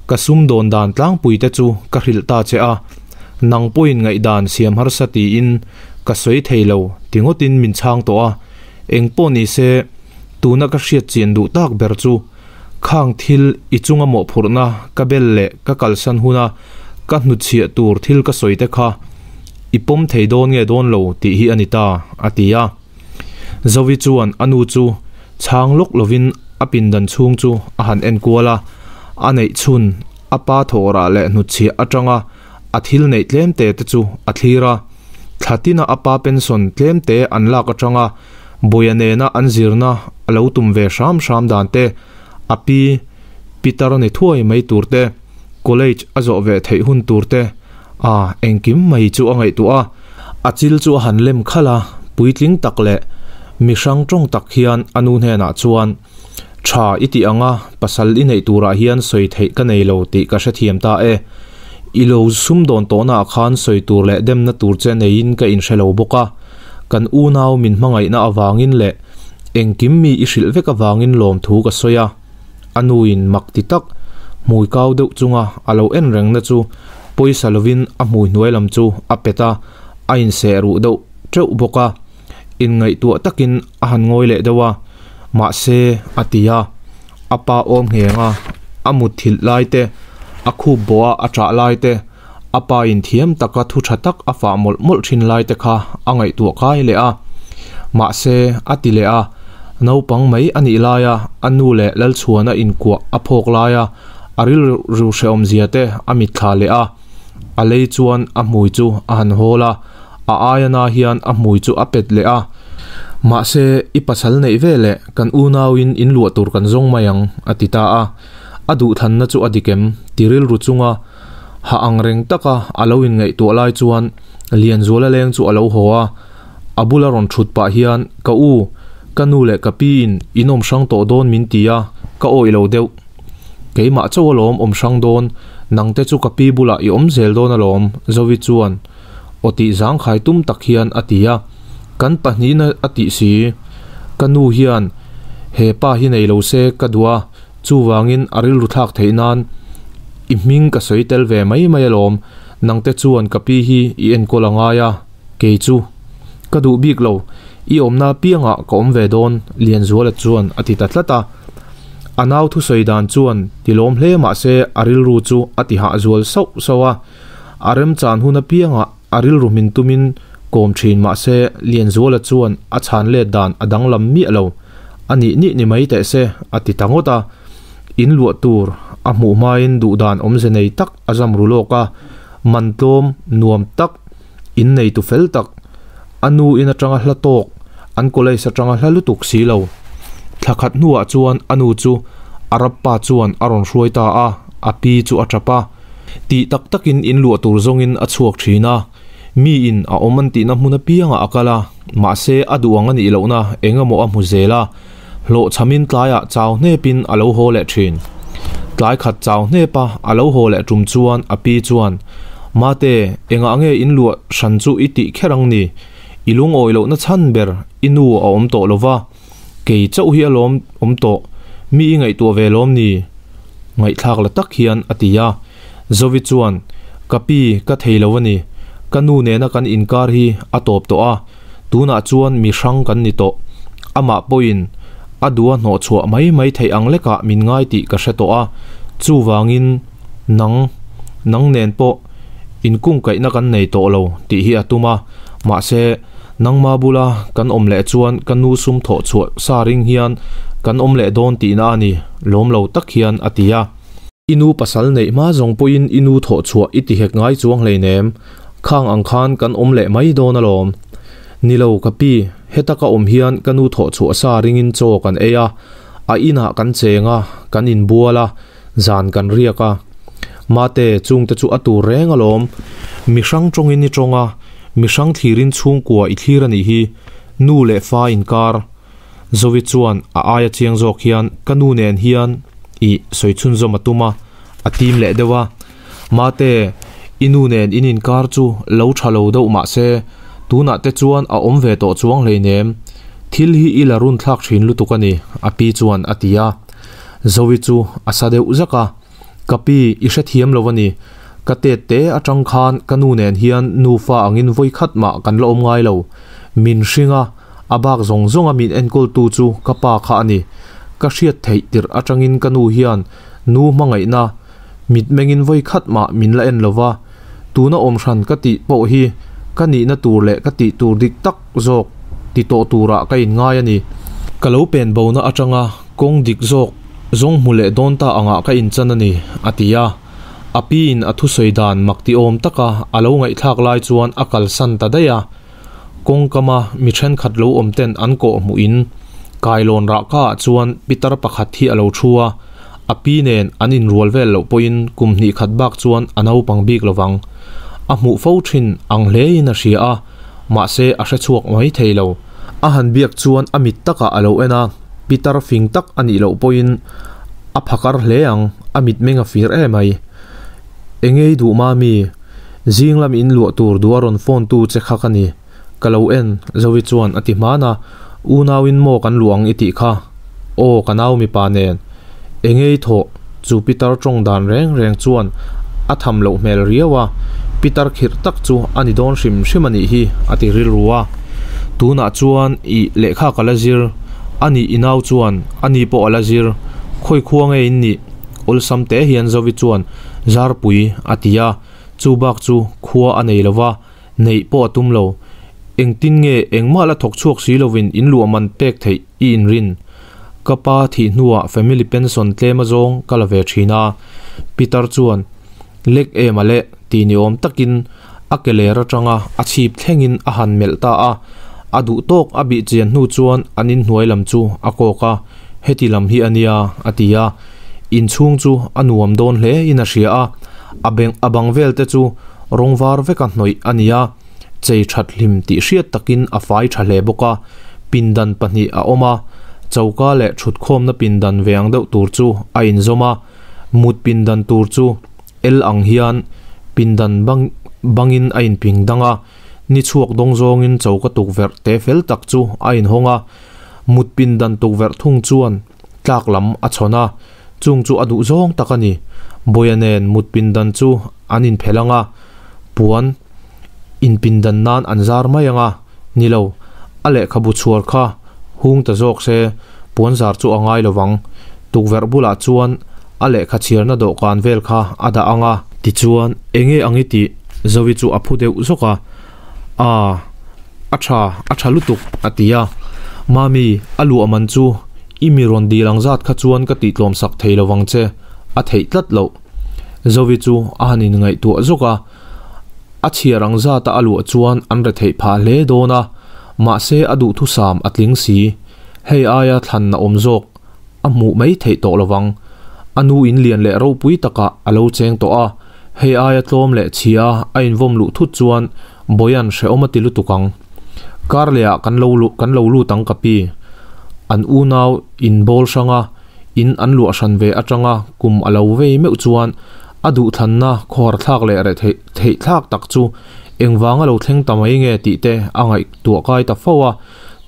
ka sumdawn dan tlangpui te chu ka hrilh ta che a, nang pawhin ngaihdan siam harsa tiin ka sawi thei lo ti ngawtin min chhang tawh a, eng pawh ni se tuna ka hriat chian duh tak ber chu khang thil i chunga mawhphurhna ka bel leh ka kalsan huna ka hnutchhiah tur thil ka sawi te kha i pawm thei dawn nge dawn lo tih hi a ni ta, a ti a. Zovi chuan a nu chu chhang lawk lovin a pindan chhung chu a han en kual a, a neih chhun a pa thawhrah leh hnutchhiah atanga a thil neih tlemte te chu a thlir a. Thla tina a pa pension tlemte an lak atanga Bawia nena an zirna a lo tum ve hram hram dan te, a pi pitar ni thuai mai tur te, college a zawh ve theih hun tur te, a engkim mai chu a ngaihtuah a. A chil chu a han lem khalh a, puitling tak leh mi hrang tawng tak hian a nu hnenah chuan. Tha i tih anga pasal i neih turah hian sawi theih ka nei lo tih ka hrethiam ta e. I lo sumdawn tawhnaah khan sawi tur leh demna tur che neiin ka inhre lo bawk a. Kan unau min hmangaihna avangin leh engkim mi i hrilh vek avangin lawmthu ka sawi a. A nuin mak ti tak, hmui kau deuh chunga a lo en rengna chu pawisa lovin a hmui hnuai lam chu a pet a, a inseh ruh deuh teuh bawk a. Inngaihtuah takin a han ngawi leh deuh a, mahse a ti a, a pa awm ngheng a, a mutthilh lai te, a khup bawh a a ṭah lai te, a pa in thiam taka thu ṭha tak a fah mawlh mawlh ṭhin lai te kha a ngaihtuah kai leh a, mahse a ti leh a, naupang mai a nih laia a nu leh Lalchhuana inkuah a phawk laia a rilru hrehawm zia te a mitthla leh a, a lei chuan a hmui chu a han hawl a. A aia na hian a hmui chu a pet leh a, Mahse, i pasal neih ve leh kan unauin in luah tur kan zawng mai ang, a ti ta a. A duhthlanna chu a dik em? Ti rilru chunga ha ang reng taka a lo inngaihtuah lai chuan Lianzuala leng chu a lo haw a. A bula rawn thut pah hian, Ka u, ka nu leh ka piin in awm hrang tawh dawn min ti a, ka awih lo deuh. Keimah chauh alawm awm hrang dawn, nangte chu ka pi bulah i awm zel dawn alawm, Zovi chuan Aw tih zangkhai tum tak hian a ti a, kan pahnihna a tih si. Ka nu hian he pa hi nei lo se ka duh a, chuvangin a rilru thlak theih nan i hming ka sawi tel ve mai mai alawm, nangte chuan ka pi hi i enkawl a ngai a, kei chu ka duh bik lo, i awmna apiangah ka awm ve dawn Lianzuala chuan a ti ta tlat a. A nau thusawi dan chuan tilawm hle mah se a rilru chu a ti hah zual sauh sauh a. A remchan hun apiangah a rilru hmin tumin kawm thin mah se Lianzuala chuan a chhan let dan a danglam miah lo. A nih nih ni mai teh se, a ti ta ngawt a. In luah tur a hmuh hmain duhdan awmze nei tak a zam ru lawk a, man tlawm nuam tak, in neitu fel tak, a nu in atanga hla tawk, an college atanga hla lutuk si lo. Thla khat hnuah chuan a nu chu Arab pa chuan a rawn hruai ta a, a pi chu a tap a. Tih tak takin in luah tur zawngin a chhuak thin a, mi in a awm an tihna hmun apiangah a kal a, mahse a duh ang a nih lohna eng emaw a hmu zel a, hlawhchhamin tlaiah chau hnepin a lo haw leh thin. Tlai khat chau hnepa a lo haw leh tum chuan a pi chuan, Mate, engah nge in luah hran chu i tih kher ang ni? I lungawi lohna chhan ber i nu a awm tawh lo va, Kei chauh hi alawm awm tawh, mi i ngaihtuah ve lawm ni? Ngaihthlak la tak hian a ti a. Zovi chuan, Ka pi, ka thei lo a ni. Ka nu nena kan inkar hi a tawp tawh a, tunah chuan mi hrang kan ni tawh. Amah pawhin a duha hnawhchhuah mai mai theih ang lekah min ngai tih ka hre tawh a, chuvangin nang, nang nen pawh inkungkaihna kan nei tawh lo tih hi a tum a, mahse, Nangma bula kan awm leh chuan ka nu sum thawh chhuah sa ring hian kan awm leh dawn tihna a ni, lawm lo tak hian a ti a. I nu pasal neih hma zawng pawhin i nu thawh chhuah i ti hek ngai chuang hleinem, khang ang khan kan awm leh mai dawn alawm. Ni lo ka pi, heta ka awm hian ka nu thawh chhuah sa ringin chaw kan ei a, a inah kan cheng a, kan inbual a, zan kan riak a. Mate, chungte chu a tur reng alawm. Mi hrang tawngin i tawng a, mi hrang thlirin chhungkua i thlir a nih hi, nu leh fa inkar. Zovi chuan a aia chiang zawk hian ka nu nen hian i sawi chhunzawm a tum a, a tim leh deuh a. Mate, i nu nen in inkar chu lo tha lo deuh mah se, tunah te chuan a awm ve tawh chuang hleinem. Thil hi i la runthlak thin lutuk a ni, a pi chuan a ti a. Zoe chu a sa deuh zak a, Ka pi, i hrethiam lo a ni. Ka tet te atang khan ka nu nen hian nufa angin vawi khat mah kan la awm ngai lo. Min hring a, a bak zawng zawnga min enkawltu chu ka pa kha a ni. Ka hriat theih tirh atangin ka nu hian nu hmangaihna mitmengin vawi khat mah min la en lo va, tuna awm hran ka tih pawh hi ka nihna tur leh ka tih tur dik tak zawk ti tawh turah ka inngai a ni. Ka lo pen bona atanga kawng dik zawk zawng hmu leh dawn ta angah ka inchan a ni, a ti a. A piin a thusawi dan mak ti awm taka a lo ngaihthlak lai chuan a kalsan ta daih a. Kawngkama mi thenkhat lo awm ten an kawh hmuhin kailawn rahkaah chuan pitar pakhat hi a lo thu a, a pi nen an inrual vel loh pawhin kum hnih khat bak chuan a naupang bik lovang. A hmuh fo thin ang hlein a hria a, mahse a hre chhuak mai thei lo. A han biak chuan a mit takah a lo en a. Pitar fing tak a nih loh pawhin a phakar hle ang, a mitmeng a fir emai. Engei duh mami, zing lam in luah tur duh a rawn phone tu che kha ka ni. Ka lo en, Zoe chuan a ti hman a, Unauin maw kan luh ang i tih kha? Aw, ka nau mipa nen. Engei thawh, chu pitar tawng dan reng reng chuan a tham loh hmel riau a, pitar khirh tak chu a ni dawn hrim hrim a nih hi, a ti rilru a. Tunah chuan i lehkha ka la zir, a nih i nau chuan a ni pawh a la zir, khawi khua nge in nih? Awlsam te hian Zovi chuan Zarpui a ti a, chu bak chu khua a nei lo va, neih pawh a tum lo. Engtin nge engmah la thawk chhuak si lovin in luah man pek theih i inrin? Ka pa thih hnuah family pension tlem azawng ka la ve thin a, Pitar chuan lek em a leh ti ni awm takin a ke ler atanga a chhip thlengin a han melh ta a, a duh tawk a bih chian hnu chuan an inhnuai lam chu a kawk a, heti lam hi a nia a ti a, inchhung chu a nuam dawn hle in a hria a, a beng a bang vel te chu rawng var veka hnawih a ni a, chei that hlim tih hriat takin a fai tha hle bawk a, pindan pahnih a awm a, choka leh thutkhawmna pindan ve ang deuh tur chu a inzawm a, mut pindan tur chu el ang hian pindan bang bangin a inping dang a, ni chhuak dawng zawngin choka tukverh te fel tak chu a inhawng a, mut pindan tukverh thung chuan tlak lam a chhawn a, chung chu a duh zawng tak a ni. Bawia nen mut pindan chu an inphelh ang a, puan inpindan nan an zar mai ang a, ni lo, a lehkhabu chhuar kha hung ta zawk se, puan zar chu a ngai lo vang. Tukverh bulah chuan a lehkha chhiarna dawhkan vel kha a dah ang a. Tichuan, enge ang i tih? Zoe chu a phu deuh zawk a. Aa, a tha, a tha lutuk, a ti a. Mami, a luah man chu i mi rawn dil ang zat kha chuan ka tihtlawm sak thei lo vang che, a theih tlat loh. Zovi chu a han inngaihtuah zawk a, a chhiar ang zata a luah chuan an retheih phah hle dawn a, mahse a duhthusam a tling si. Hei aia thlanna awm zawk a hmuh mai theih tawh lo vang. A nu in lian leh ropui takah a lo cheng tawh a, hei aia tlawm leh chhia a invawm luh thut chuan Bawia'n hrehawm a ti lutuk ang. Kar lehah kan lo kan lo lut ang ka pi. An unau in bawl hrang a, in an luah hran ve atanga kum a lo vei meuh chuan a duhthlanna khawhar thlak leh reh theih theih thlak tak chu engvanga lo thleng ta mai nge tih te a ngaihtuah kai ta fo a.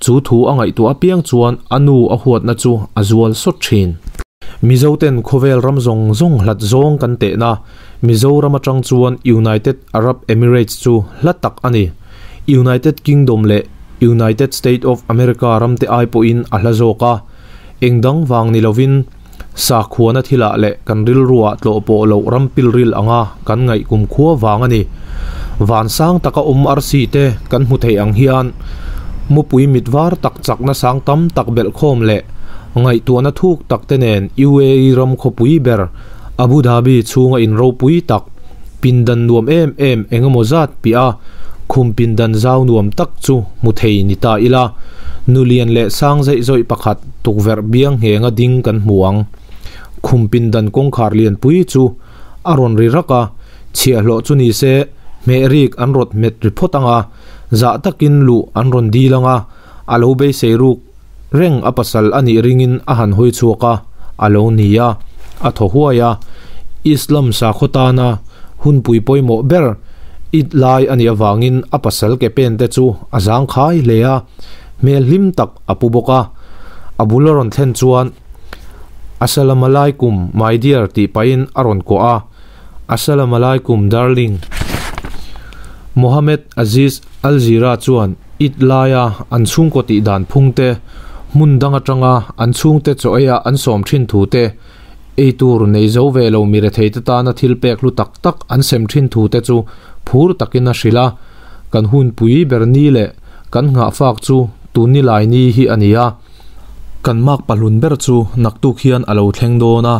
Chu thu a ngaihtuah apiang chuan a nu a huatna chu a zual sawt thin. Mizoten khawvel ram zawng zawng hlat zawng kan tehna Mizoram atang chuan United Arab Emirates chu hla tak a ni. United Kingdom leh United State of America ramte ai pawhin a hla zawk a. Eng dang vang ni lovin sakhuana thilah leh kan rilruah tlawh pawh loh ram pilril anga kan ngaih kumkhua vang a ni. Vansang taka awm arsi te kan hmu thei ang hian mupui mit var tak chakna sang tam tak belhkhawm leh ngaihtuahna thuk tak te nen UAE ram khawpui ber Abu Dhabi chhunga in ropui tak pindan nuam em em engemaw zat piah a khum pindan zau nuam tak chu hmu thei ni ta ila, nulian leh sang zeih zawih pakhat tukverh biang nghenga ding kan hmu ang. Khum pindan kawngkhar lianpui chu a rawn ri rak a, chhiahhlawh chu ni se hmeh rik an rawt hmet ri phawt ang a, zah takin luh an rawn dil ang a, a lo beisei ruk reng a pasal a nih ringin a han hawi chhuak a, a lo ni a, a thaw huai a. Islam sakhaw tana hunpui pawimawh ber Eid lai a nih avangin a pasal ke pen te chu a zangkhai hle a, hmel hlim tak a pu bawk a. A bul a rawn thlen chuan, Assalamualaikum my dear tih pahin a rawn kuah a, Assalamualaikum darling. Mohammed Aziz Al-Zira chuan Eid laia an chhungkaw tih dan phung te, hmun dang atanga an chhungte chaw eia an sawm thin thu te, ei tur nei zo ve lo mi retheite tana thil pek hlu tak tak an sem thin thu te chu phur takin a hrilh a. Kan hunpui ber ni leh kan nghahfak chu tun ni lai ni hi a ni a. Kan mak pahlun ber chu naktuk hian a lo thleng dawn a,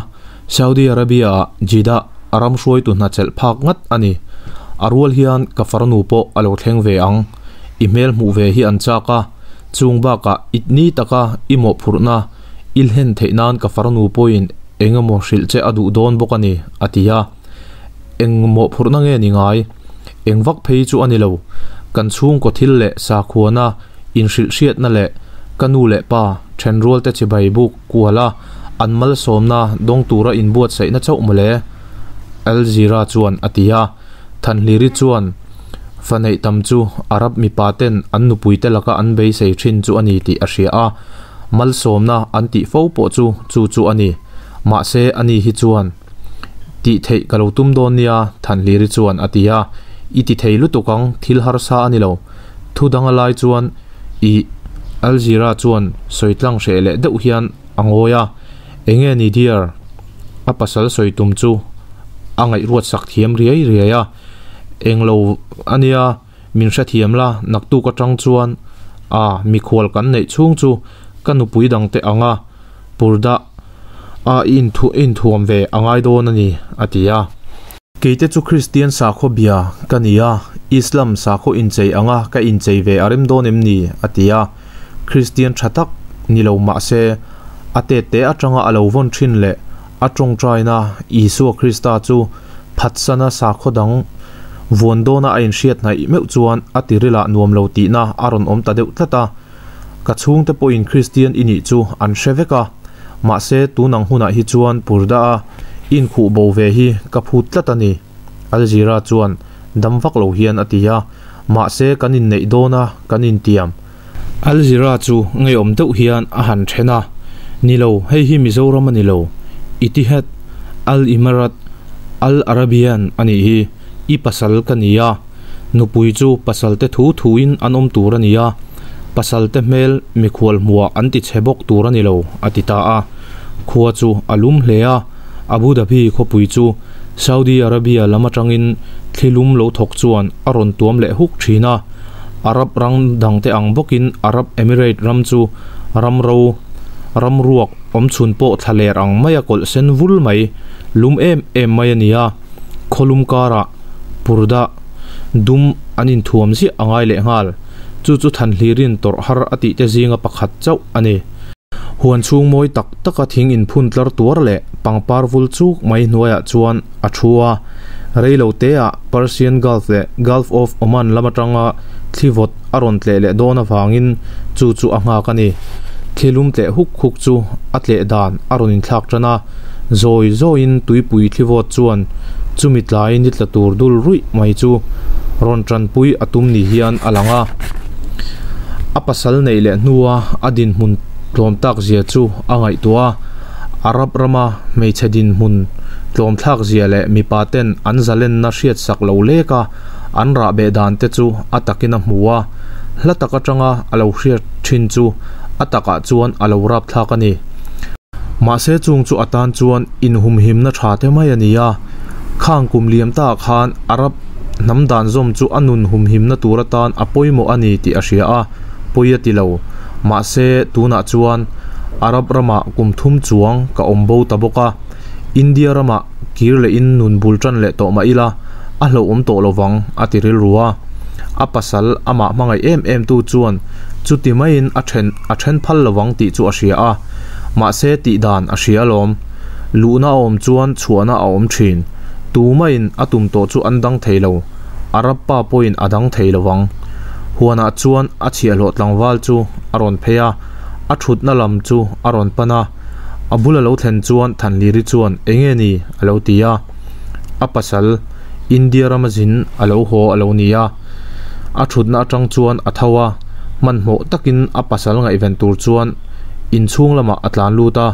Saudi Arabia-ah Jeddah a ram hruaitu hna chelh phak ngat a ni. A rual hian ka farnu pawh a lo thleng ve ang. I hmel hmuh ve hi an chak a, chung bakah itni taka i mawhphurhna i hlen theih nan ka farnu pawhin eng emaw hrilh che a duh dawn bawk a ni, a ti a. Eng mawhphurhna nge ni ngai? Eng vak phei chu a ni lo. Kan chhungkaw thil leh sakhuana inhrilhhriatna leh ka nu leh pa Ṭhenrualte chibai buk kual a, an malsawmna dawng tura inbuatsaihna chauh mawle, Alzira chuan a ti a. Thanhliri chuan fa neih tam chu Arab mipa ten an nupuite laka an beisei ṭhin chu a ni tih a hria a, malsawmna an tih fo pawh chu chu chu a ni. Mahse ani hi chuan tih theih ka lo tum dawn nia, Thanhliri chuan a ti a. I ti thei lutuk ang, thil harsa a ni lo. Thu dang a lai chuan Ih, Alzira chuan sawi tlang hreh leh deuh hian a ngawi a, Enge ni dear? A pasal sawi tum chu a ngaihruat sak thiam riai riai a, Englo a nia, min hrethiam la, naktuk atang chuan a mikhual kan neih chhung chu ka nupui dangte anga purda a i inthuam ve a ngai dawn a ni, a ti a. Keite chu Kristian sakhaw bia ka ni a, Islam sakhaw inchei anga ka inchei ve a rem dawn em ni? a ti a. Kristian tha tak ni lo mah se, a tette atanga a lo vawn thin leh a tawngtaina Isua Krista chu phatsana sakhaw dang vuan dawna a inhriat hnaih meuh chuan a tirilah nuam lo tihna a rawn awm ta deuh tlat a. Ka chhungte pawhin Kristian i nih chu an hre vek a, mahse tun ang hunah hi chuan purda a inkhuh bo ve hi ka phut tlat a ni, Alzira chuan dam vak lo hian a ti a, mahse kan inneih dawn a kan intiam. Alzira chu ngeiawm deuh hian a han then a, Ni lo, hei hi Mizoram a ni lo, Itihad Al Imarat Al Arabian a nih hi, i pasal ka ni a. Nupui chu pasalte thu thuin an awm tur a ni a, pasalte hmel mikhual hmuah an ti chhe bawk tur a ni lo, a ti ta a. Khua chu a lum hle a, Abu Dhabi khawpui chu Saudi Arabia lam atangin thli lum lo thawk chuan a rawn tuam leh huk thin a. Arab ram dangte ang bawkin Arab Emirate ram chu ram ro, ram ruak awmchhun pawh thla ler ang maia kawlh sen vul mai, lum em em mai a ni a. Khawlum karah purda dum an inthuam ziah a ngai leh nghal. Chu chu Thanhlirin tawrh har a tih te zinga pakhat chauh a ni. Huan chhung mawi tak taka thing inphun tlar tuar leh pangpar vul chuk mai hnuaiah chuan a thu a. Rei lo teah Persian Gulf leh Gulf of Oman lam atanga thli vawt a rawn tleh leh dawn avangin chu chu a nghak a ni. Thli lum tleh huk huk chu a tleh dan a rawn inthlak tan a. Zawi zawiin tuipui thlivawt chuan chumi tlai ni tla tur dul ruih mai chu rawn tanpui a tum ni hian a lang a. A pasal neih leh hnua a dinhmun tlawm tak zia chu a ngaihtuah a, Arab rama hmeichhe dinhmun tlawm thlak zia leh mipa ten an zalenna hriatsak lo lek a an rahbeh dan te chu a takin a hmu a, hla tak atanga a lo hriat thin chu a takah chuan a lo rapthlak a ni. Mahse chung chu atan chuan inhumhimna tha te mai a ni a, khang kum liam ta khan Arab hnam dan zawm chu a nun humhimna tur atan a pawimawh a ni tih a hria a, pawi a ti lo. Mahse tunah chuan Arab ramah kum thum chuang ka awm bo ta bawk a, India ramah kir lehin nun bul tan leh tawh mah ila a hlauhawm tawh lovang a ti rilru a. A pasal amah hmangaih em em tu chuan chuti maiin a then a then phal lovang tih chu a hria a, mahse tih dan a hria alawm. Luhna a awm chuan chhuahna a awm thin. Tumaiin a tum tawh chu an dang thei lo, Arab pa pawhin a dang thei lovang. Huanah chuan a chhiahhlawh tlangval chu a rawn phei a, a thutna lam chu a rawn pan a, a bul a lo thlen chuan Thanliri chuan enge ni a lo ti a. A pasal India rama zin a lo haw a lo ni a, a thutna atang chuan a tho a, hmanhmawh takin a pasal ngaihven tur chuan inchhung lamah a tlan lut a,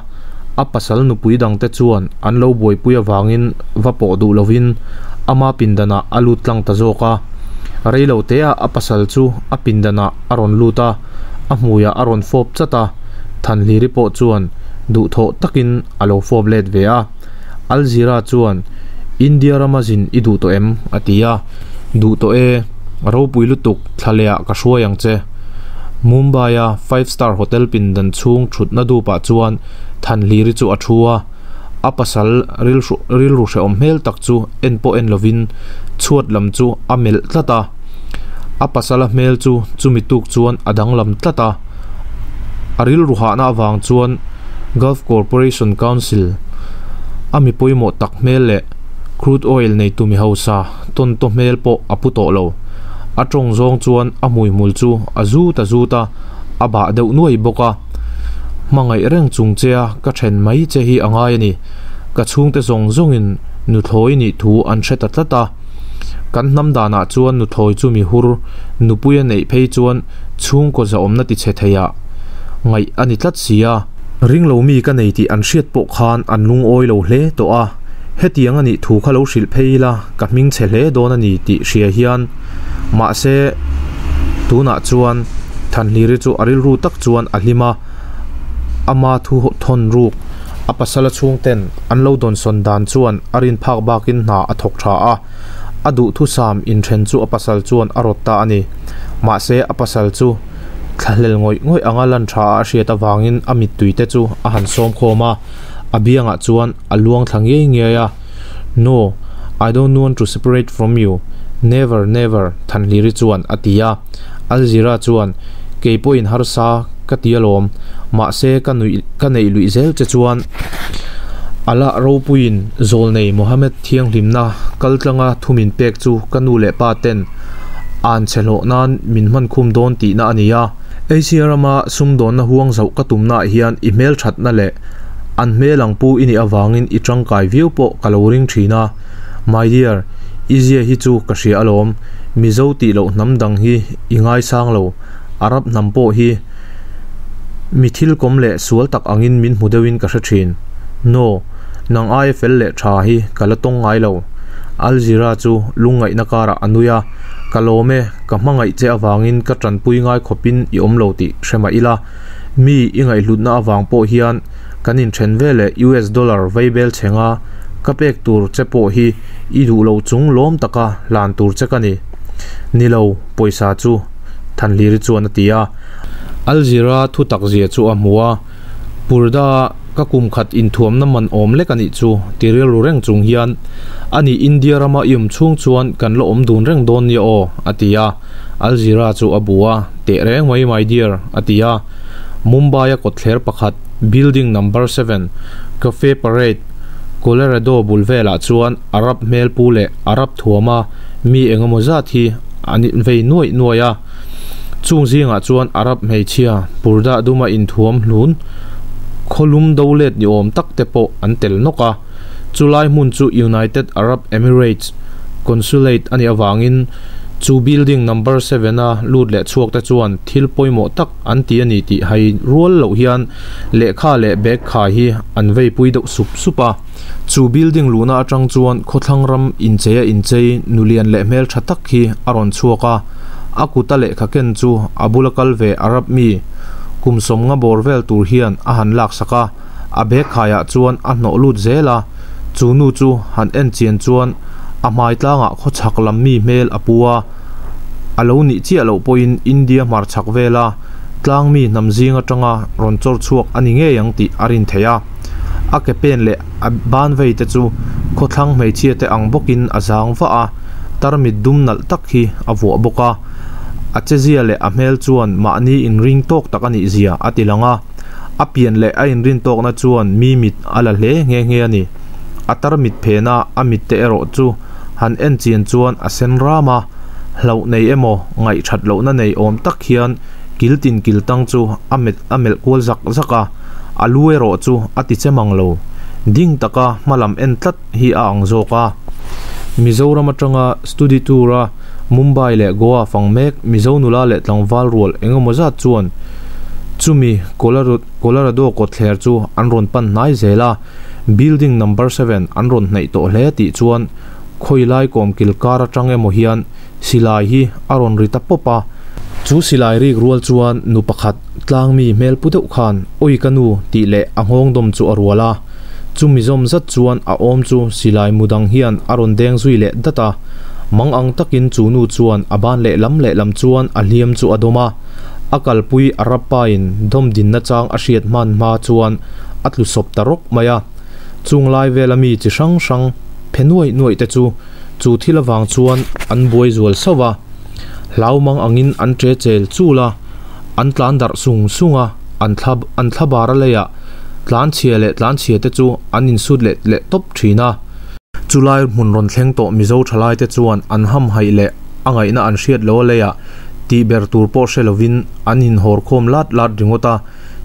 a pasal nupui dangte chuan an lo buaipui avangin va pawh duh lovin ama pindanah a lut tlang ta zawk a. Reilo teah a pasal chu a pindanah a rawn lut a, a hmuiah a rawn fawp chat a, Thanhliri pawh chuan duhthawh takin a lo fawp let ve a. Alzira chuan, India rama zin i duh tawh em? a ti a. Duh tawh e, ropui lutuk thlalehah ka hruai ang che. Mumbai-a Five Star Hotel pindan chhung thutna dupah chuan Thanhliri chu a thu a, a pasal rilru hrehawm hmel tak chu en pawh en lovin chhuat lam chu a melh tlat a. A pasala hmel chu chumi tuk chuan a danglam tlat a. A rilru hahna avang chuan Gulf Corporation Council a mi pawimawh tak hmel leh crude oil neitu mi hausa tawn taw hmel pawh a pu tawh lo. A tawng zawng chuan a hmuihmul chu a zut a zut a, a bah deuh nuai bawk a. Hmangaih reng chung che a ka then mai che hi a ngai a ni. Ka chhungte zawng zawngin nuthlawi nih thu an hre ta tlat a. Kan hnam danah chuan nuthlawi chu mi hur, nupui a neih phei chuan chhungkaw zahawmna ti chhe theiah ngaih a ni tlat si a. Ringlo mi ka nei tih an hriat pawh khan an lungawi lo hle tawh a, hetiang a nih thu kha lo hrilh phei ila ka hming chhe hle dawn a ni tih hria hian mahse tunah chuan Thanhliri chu a rilru tak chuan a hlim a, ama thu thawn ruk a pasala chhungten an lo dawnsawn dan chuan a rin phak bakin hna a thawk tha a, a duhthusam inthen chu a pasal chuan a rawt ta a ni. Mahse a pasal chu. Thlahlel ngawih ngawih anga lan tha a hriat avangin a mittui te chu a han sawm khawm a, a biangah chuan a luang thla ngiai ngiai a, No, I don't want to separate from you, never, never, Thanhliri chuan a ti a. Alzira chuan, Kei pawhin harsa ka ti alawm, mahse ka nuih ka neih luih zel che chuan Allah ropuiin zawlnei Mohammed thianghlimna kaltlanga thumin pek chu ka nu leh pa ten An chhe hlawh nan min hman khum dawn tihna a ni a. Asia rama sumdawnna huang zauh ka tumnaah hian i hmelthatna leh an hmel ang pu i nih avangin i tangkai viau pawh ka lo ring thin a. My dear, i zia hi chu ka hria alawm. Mizo tih loh hnam dang hi i ngaisang lo. Arab hnam pawh hi mi thil kawm leh sual tak angin min hmu deuhin ka hre thin. No, nang aia fel leh tha hi ka la tawng ngai lo. Alzira chu lungngaihna karah a nui a, Ka lawm e, ka hmangaih che avangin ka tanpui ngai khawpin i awm lo tih hre mah ila, mi i ngaihhlutna avang pawh hian kan inthen veleh US dollar veibel chhenga ka pek tur che pawh hi i duh lo chung lawm taka hlan tur che ka ni. Ni lo, pawisa chu, Thanhliri chuan a ti a. Alzira thutak zia chu a hmu a. Purda, ka kum khat inthuamna man awm lek a nih chu, ti rilru reng chung hian, A nih India rama i awm chhung chuan kan la awm dun reng dawn nia aw, a ti a. Alzira chu a bu a, Teh reng mai my dear, a ti a. Mumbai-a kawtthler pakhat, Building Number Seven, Cafe Parade, Colorado bul velah chuan Arab hmelpu leh Arab thuama mi engemaw zat hi an vei nuaih nuaih a. Chung zingah chuan Arab hmeichhia purdah duma inthuam hlun khawlum do let ni awm tak te pawh an tel nawk a. Chulai hmun chu United Arab Emirates Consulate a nih avangin chu building number seven-a lut leh chhuak te chuan thil pawimawh tak an ti a ni tih hai rual loh hian lehkha leh bag khai hi an veipui deuh sup sup a. Chu building luhna atang chuan khawthlang ram incheia inchei nulian leh hmeltha tak hi a rawn chhuak a, a kuta lehkha ken chu a bula kal ve Arab mi kum sawmnga bawr vel tur hian a han laksak a, a bag khaiah chuan a hnawh lut zel a, chu nu chu han en chian chuan a hmai tlangah khawchhak lam mi hmel a pu a, a lo nih chiah loh pawhin India hmarchhak vela tlang mi hnam zing atanga rawn chawr chhuak a ni ngei ang tih a rin theih a. A ke pen leh a ban vei te chu khawthlang hmeichhia te ang bawkin a zang vah a, tarmit dum nalh tak hi a vuah bawk a. A chezia leh a hmel chuan mahni inring tawk tak a nih zia a ti lang a, a pian leh a inrin tawkna chuan mi mit a la hle nghe nghe a ni. A tarmit phena a mit te erawh chu han en chian chuan a sen ram a, hlauh nei emaw ngaihthat lohna nei awm tak hian kil tin kil tang chu a met a melh kual zak zak a. A lu erawh chu a ti che mang lo. Ding taka hma lam en tlat hi a ang zawk a. Mizoram atanga study tour a Mumbai leh Goa fang mek Mizo nula leh tlangval rual engemaw zat chuan chumi Colorado kawtthler chu an rawn pan hnai zel a, building number seven an rawn hnaih tawh hle tih chuan khawilai kawmkil kar atang emaw hian silai hi a rawn ri ta pawp a. Chu silai rik rual chuan nu pakhat tlangmi hmel pu deuh khan Awi ka nu tih leh a nghawng dawm chu a rual a. Chumi zawm zat chuan a awm chu silai mu dang hian a rawn deng zui leh dat a. Mang ang takin chu nu chuan a ban lehlam lehlam chuan a hliam chu a dawm a. A kalpui a rappain dawm dinna chang a hriat hman hma chuan a tlu sawp ta rawk mai a. Chung lai vela mi chi hrang hrang phe nuaih nuaih te chu Chu thil avang chuan an buai zual sauh a, hlau mang angin an ṭe chel chul a, an tlan darh sung sung a, an thla an thla bar a leiah tlan chhia leh tlan chhia te chu an insut leh leh tawp thin a. Chulai hmun rawn thleng tawh Mizo thalai te chuan an hamhaih leh a ngaihna an hriat lo a leiah tih ber tur pawh hre lovin an inhawr khawm lat lat ringawt a.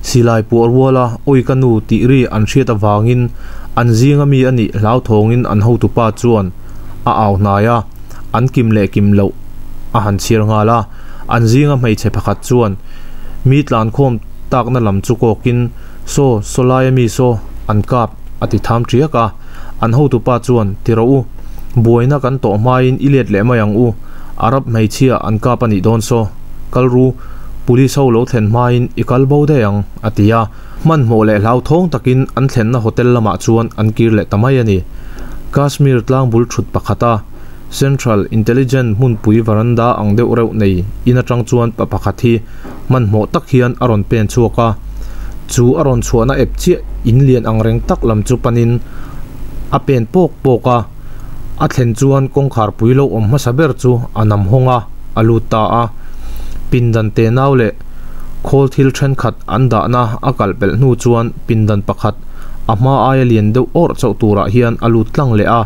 Silai puah ruala Awi ka nu tih ri an hriat avangin an zinga mi a nih hlauthawngin an hotupa chuan a au hnai a, an kim leh kim loh a han chhiar nghal a. An zinga hmeichhe pakhat chuan mi tlankhawm takna lam chu kawkin, Saw, saw laia mi saw, an kap, a ti tham tiak a. An hotupa chuan, Ti rawh u, buaina kan tawh hmain i let leh mai ang u, Arab hmeichhia an kap a nih dawn saw, kal ru, Police ho lo thlen hmain i kal bo daih ang, a ti a. Hmanhmawh leh hlauthawng takin an thlenna hotel lamah chuan an kir leh ta mai a ni. Kashmir tlangbul thut pakhata Central Intelligence hmunpui varanda ang deuh reuh nei in atang chuan pa pakhat hi hmanhmawh tak hian a rawn pen chhuak a. Chu a rawn chhuahna ep chiah in lian ang reng tak lam chu panin a pen pawk pawk a. A thlen chuan kawngkhar pui lo awm hmasa ber chu a nam hawng a, a lut ta a. Pindan tenau leh khawl thil thenkhat an dahna a kalh pelh hnu chuan pindan pakhat a hma aia lian deuh awrh chauh turah hian a lut tlang leh a.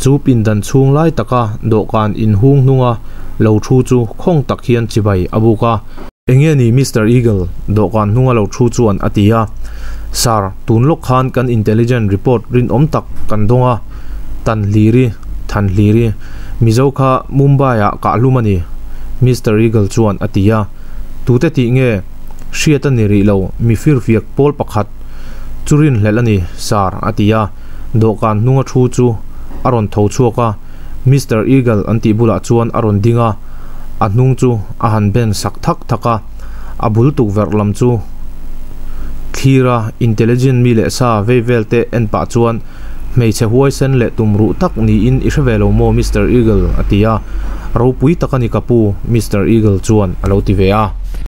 Chu pindan chhung lai taka dawhkan inhung hnunga lo thu chu khawng tak hian chibai a buk a. Enge ni Mister Eagle? Dawhkan hnunga lo thu chuan a ti a. Sir, tun lawk khan kan intelligent report rinawm tak kan dawng a, Tanhliri, Thanhliri, Mizo kha Mumbai-ah kah hlum a ni, Mister Eagle chuan a ti a. Tute tih nge? Hriat a ni rih lo, mi firfiak pawl pakhat chu rinhlelh a ni, Sir, a ti a. Dawhkan hnunga thu chu a rawn tho chhuak a. Mister Eagle an tih bulah chuan a rawn ding a, a hnung chu a han ben sak thak thak a, a bul tukverh lam chu thlir a, intelligent mi leh sa vei vel te en pah chuan hmeichhe huaisen leh tum ruh tak niin i hre ve lo maw Mister Eagle? a ti a, ropui tak a ni ka pu, Mister Eagle chuan a lo ti ve a.